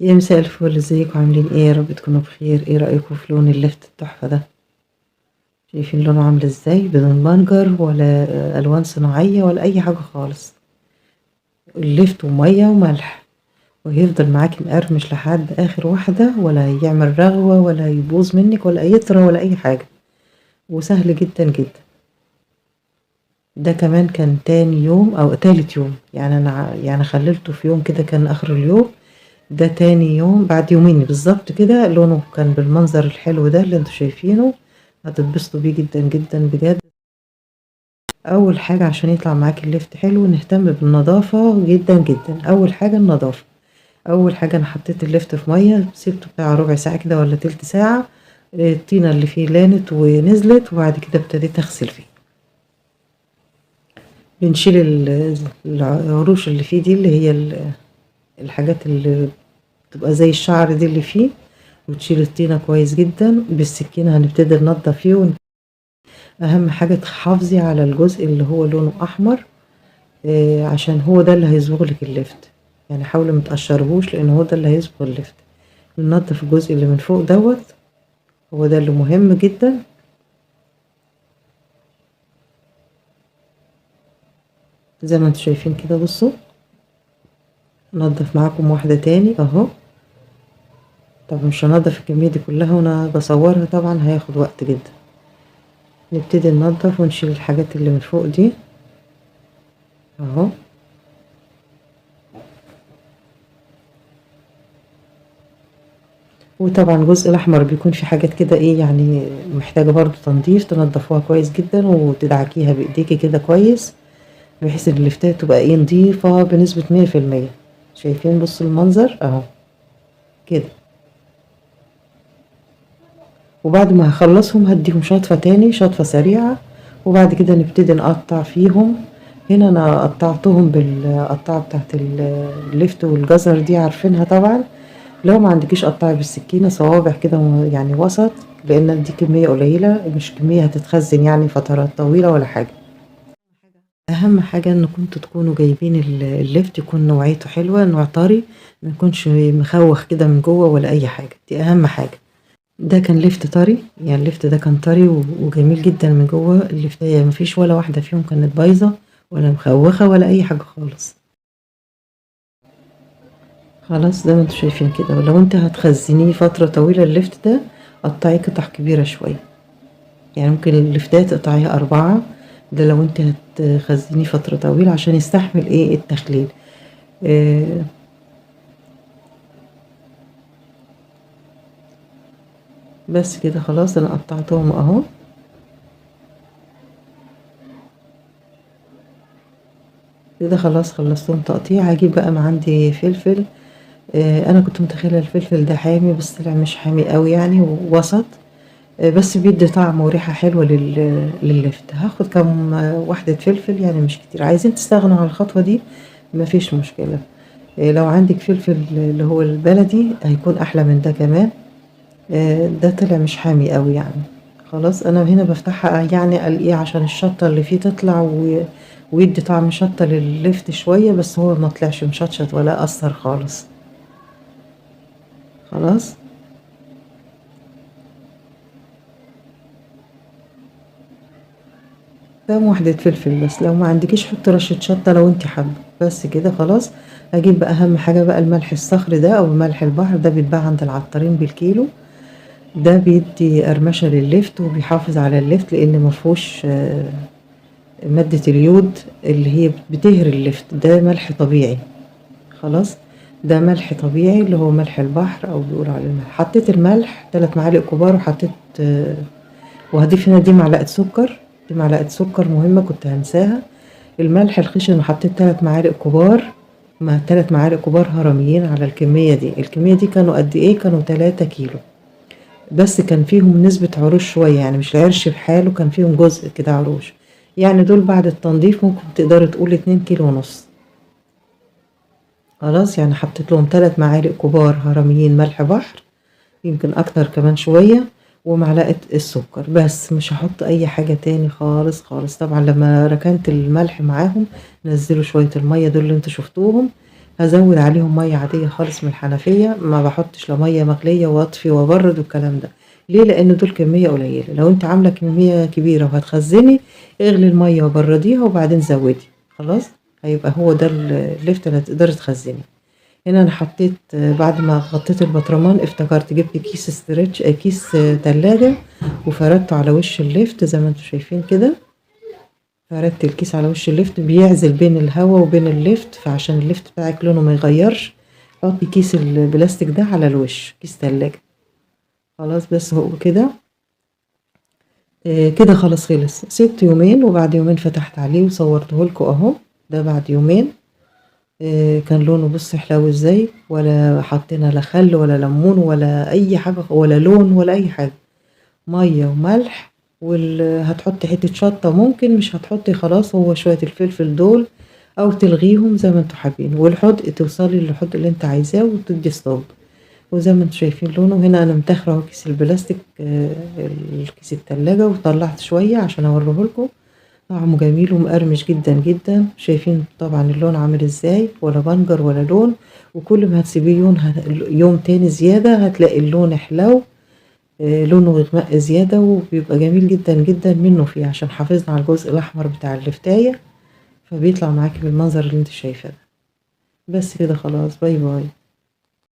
يا مساء الفل، ازيكم عاملين ايه؟ يا رب تكونوا بخير. ايه رأيكم في لون اللفت التحفة ده؟ شايفين لونه عامل ازاي؟ بدون بنجر ولا الوان صناعية ولا اي حاجة خالص. اللفت ومية وملح، وهيفضل معاكي مقرمش لحد اخر واحدة، ولا يعمل رغوة ولا يبوظ منك ولا يطرى ولا اي حاجة، وسهل جدا جدا. ده كمان كان تاني يوم او تالت يوم، يعني انا يعني خللته في يوم كده، كان اخر اليوم. ده تاني يوم بعد يومين بالظبط كده، لونه كان بالمنظر الحلو ده اللي انتوا شايفينه. هتتبسطوا بيه جدا جدا بجد. اول حاجة عشان يطلع معاكي اللفت حلو نهتم بالنظافة جدا جدا. اول حاجة النظافة. اول حاجة انا حطيت اللفت في مية، سيبته بتاع ربع ساعة كده ولا تلت ساعة، الطينة اللي فيه لانت ونزلت، وبعد كده ابتديت اغسل فيه. بنشيل العروش اللي فيه دي، اللي هي الحاجات اللي بتبقى زي الشعر دي اللي فيه، وتشيل الطينة كويس جدا بالسكينة. هنبتدي ننضف فيه. اهم حاجة تحافظي على الجزء اللي هو لونه احمر، عشان هو ده اللي هيصبغ لك اللفت. يعني حاولي ما تقشرهوش لان هو ده اللي هيصبغ اللفت. بننضف الجزء اللي من فوق دوت، هو ده اللي مهم جدا. زي ما انتم شايفين كده، بصوا نضف معاكم واحدة تاني اهو. طب مش هنضف الكمية دي كلها وانا بصورها، طبعا هياخد وقت جدا. نبتدي ننضف ونشيل الحاجات اللي من فوق دي اهو. وطبعا الجزء الاحمر بيكون في حاجات كده ايه يعني محتاجة برضو تنظيف، تنضفوها كويس جدا وتدعكيها بايديكي كده كويس، بحيث ان اللفتات تبقى ايه نظيفة بنسبة 100%. شايفين؟ بصوا المنظر اهو كده. وبعد ما هخلصهم هديهم شطفة تاني، شطفة سريعة، وبعد كده نبتدي نقطع فيهم. هنا انا قطعتهم بالقطعة بتاعت اللفت والجزر دي، عارفينها طبعا. لو ما عندكيش قطعي بالسكينة صوابع كده يعني وسط، لان دي كمية قليلة مش كمية هتتخزن يعني فترات طويلة ولا حاجة. اهم حاجة ان كنتوا تكونوا جايبين اللفت يكون نوعيته حلوة، نوع طري، ما يكونش مخوخ كده من جوه ولا اي حاجة، دي اهم حاجة. ده كان لفت طري، يعني اللفت ده كان طري وجميل جدا من جوه. اللفتايه مفيش ولا واحدة فيهم كانت بايظة ولا مخوخه ولا اي حاجة خالص. خلاص زي ما انتوا شايفين كده. ولو انت هتخزنيه فترة طويلة اللفت ده قطعية قطع كبيرة شوية، يعني ممكن اللفتايه تقطعيها 4، ده لو انت هتخزنيه فترة طويلة عشان يستحمل ايه التخليل. بس كده خلاص انا قطعتهم اهو. كده خلاص خلصتهم تقطيع. هجيب بقى ما عندي فلفل، انا كنت متخيله الفلفل ده حامي بس طلع مش حامي قوي يعني، ووسط، بس بيدي طعم وريحه حلوة لللفت. هاخد كام واحدة فلفل، يعني مش كتير. عايزين تستغنوا عن الخطوة دي مفيش مشكلة. لو عندك فلفل اللي هو البلدي هيكون احلى من ده كمان. ده طلع مش حامي قوي يعني. خلاص انا هنا بفتحها يعني الاقيه عشان الشطه اللي فيه تطلع ويدي طعم شطه لللفت شوية، بس هو ما طلعش مشطشط ولا اثر خالص. خلاص كام واحدة فلفل بس، لو ما عندكيش حط رشة شطة لو انت حابة. بس كده خلاص. هجيب بقى اهم حاجة بقى الملح الصخري ده او ملح البحر، ده بيتباع عند العطارين بالكيلو. ده بيدي قرمشة لللفت وبيحافظ على اللفت لان مفهوش مادة اليود اللي هي بتهري اللفت. ده ملح طبيعي، خلاص ده ملح طبيعي اللي هو ملح البحر او بيقولوا عليه الملح. حطيت الملح 3 معالق كبار، وحطيت وهضيف هنا دي معلقة سكر، دي معلقة سكر مهمة كنت هنساها. الملح الخشن حطيت 3 معالق كبار، مع 3 معالق كبار هرميين على الكمية دي. الكمية دي كانوا قد ايه؟ كانوا 3 كيلو، بس كان فيهم نسبة عروش شوية، يعني مش العرش بحاله، كان فيهم جزء كده عروش. يعني دول بعد التنظيف ممكن تقدري تقولي 2 كيلو ونص. خلاص يعني حطيت لهم 3 معالق كبار هرميين ملح بحر، يمكن اكتر كمان شوية، ومعلقة السكر بس، مش هحط اي حاجة تاني خالص خالص. طبعا لما ركنت الملح معاهم نزلوا شوية المية دول اللي انتوا شفتوهم، هزود عليهم مية عادية خالص من الحنفية، ما بحطش لا مية مغليه واطفي وابرد والكلام ده. ليه؟ لان دول كمية قليله. لو انت عامله كمية كبيرة وهتخزني، اغلي المية وبرديها وبعدين زودي، خلاص هيبقى هو ده اللفت اللي هتقدري تخزني. هنا انا حطيت بعد ما غطيت البطرمان افتكرت جبت كيس stretch، كيس تلاجة، وفردته على وش اللفت زي ما انتم شايفين كده. فردت الكيس على وش اللفت، بيعزل بين الهواء وبين اللفت، فعشان اللفت بتاعك لونه ما يغيرش حطي كيس البلاستيك ده على الوش، كيس تلاجة. خلاص بس هو كده. كده خلاص خلص. سبت يومين، وبعد يومين فتحت عليه وصورته لكم اهو. ده بعد يومين. كان لونه بص حلو ازاي، ولا حطينا لا خل ولا ليمون ولا اي حاجة ولا لون ولا اي حاجة، مية وملح، هتحطي حتة شطه، ممكن مش هتحطي خلاص، هو شوية الفلفل دول او تلغيهم زي ما انتوا حابين. والحدق توصلي للحدق اللي انت عايزاه وتدي stop. وزي ما انتوا شايفين لونه. هنا انا متاخرة اهو كيس البلاستيك، الكيس التلاجة، وطلعت شوية عشان اوريهولكم. طعمه جميل ومقرمش جدا جدا. شايفين طبعا اللون عامل ازاي، ولا بنجر ولا لون. وكل ما هتسيبيه يوم تاني زيادة هتلاقي اللون حلو، لونه غماء زيادة، وبيبقى جميل جدا جدا منه فيه، عشان حافظنا على الجزء الأحمر بتاع اللفتاية، فبيطلع معاكي بالمنظر اللي انت شايفاه ده. بس كده خلاص، bye bye.